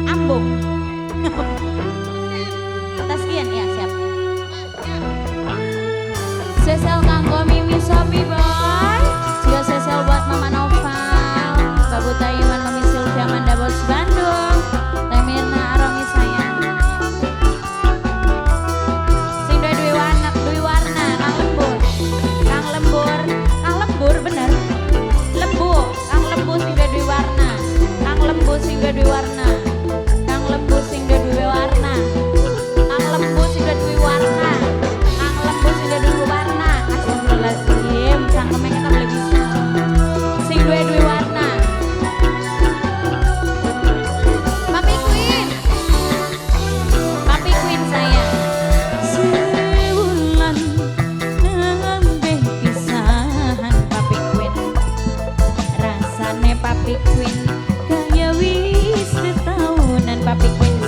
Ambung. Taskian ya, siap. Sesel kanggo Mimi Sopi Boy. Juga sesel buat Mama Noval, Babu Taiwan, Mami Sylvia, Manda Bos Bandung, Teh Mirna Aromi sayang. Sing duwe warna, duwe warna, Kang Lembur. Kang Lembur, Kang Lembur bener. Lembu, Kang Lembu sing duwe warna. Kang Lembu sing duwe warna. Kang Lembu sing duwe warna. Kang Lembu sing duwe warna. Kang Lembu sing duwe warna. Astagfirullahaladzim, cangkeme kita boleh bisa. Sing duwe warna. Papi Queen. Papi Queen sayang. Sewulan nembe pisahan Papi Queen. Rasane Papi Queen kaya wis setahunan Papi Queen.